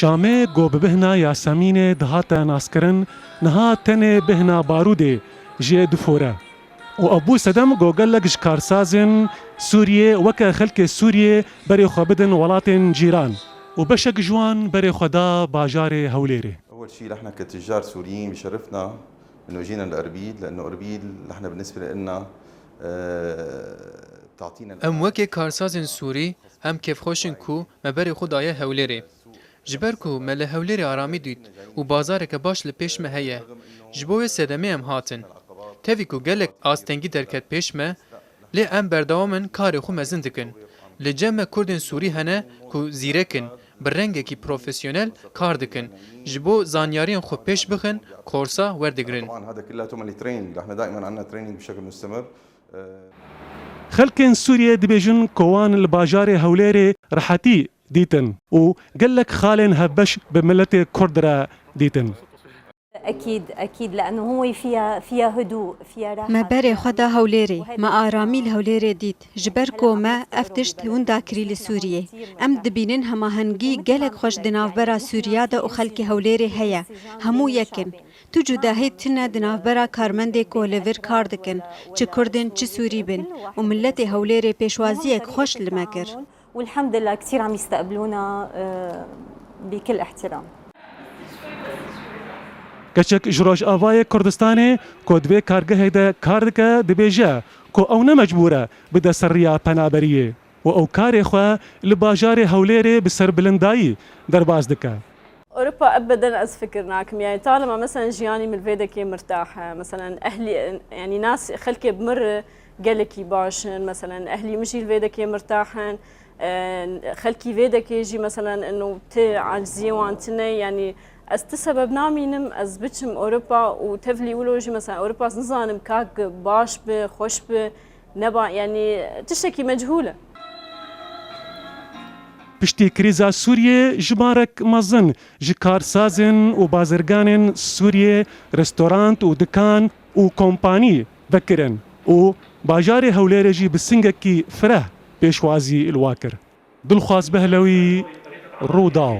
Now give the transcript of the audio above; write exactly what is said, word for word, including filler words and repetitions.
Şamê ku bi bihna Yasemînê dihate naskirin, niha tenê bihna Barûdê jê difore. Û ev bû sedem ku gelek ji karsazên Sûriyê weke xelkê Sûriyê berê xwe bidin welatên cîran. Û beşek ji wan berê xwe da bajarê Hewlêrê. أول شيء نحن كتجار سوريين بشرفنا إنه جينا لأربيل، لأنه أربيل نحن بالنسبة لنا، آه، بتعطينا Em wekî karsazên Sûrî hem kêfxweş in ku me berê xwe daye Hewlêrê. Ji ber ku me li Hewlêrê aramî dît û bazareke baş li pêş me heye, ji bo wê sedemê em hatin. Tevî ku gelek astengî derket pêş me, lê em berdewam in karê xwe mezin dikin. Li cem me Kurdên Sûrî hene ku zîrek in, bi rengekî profesyonel kar dikin, ji bo zanyariyên xwe pêş bixin, korsa werdigrin. طبعا هذا كلياتهم اللي تريننج، احنا دائما عندنا تريننج بشكل مستمر. Xelkên Sûriyê dibêjin ku wan li bajarê Hewlêrê rehetî dîtin û gelek xalên hevbeş bi miletê Kurd re dîtin. أكيد، أكيد، لأنه هو فيها، فيها هدوء، فيها راحة، Me berê فيها xwe da Hewlêrê. Me aramî li Hewlêrê dît. Ji ber ku me ev tişt winda kirî li Sûriyê. Em dibînin hemahengî gelek xweş di navbera Sûriya de û xelkê Hewlêrê heye. Hemû yek in. Tu cudahî tune di navbera karmendê ku li vir kar dikin, çi Kurd in, çi Sûrî bin. Û miletê Hewlêrê pêşwaziyek xweş li me kir. والحمد لله كتير عم يستقبلونا، آه، بكل احترام. Keçek ji Rojavayê Kurdistanê ku di vê kargehê de kar dike, dibêje ku ew ne mecbûr e bide ser riya penaberiyê û ew karê xwe li bajarê Hewlêrê bi serbilindayî derbas dike. Ewropa ebeden ez fikir nakim. Yani talema mesela jiyanî min vê dekê mirtah e. Mesela ehlî, yani nas xelkê bi mir gelekî baş in. Mesela ehlî min jî li vê dekê mirtah in. E, xelkî vê dekê jî mesela eno ti aciziyê wan tine. Yani ez ti sebeb namînim ez biçim Ewropa û tevlî wilo jî mesela Ewropa ez nizanim kak baş bi, xweş bi, neba, yani tiştekî mechûl e. Piştî krîza Sûriyê jimarek mezin ji karsazên û bazirganên Sûriyê restorant û dikan û kompanî vekirin û bajarê Hewlêrê jî bi singekî fireh pêşwazî li wa kir. Dilxwaz Behlewî, Rûdaw.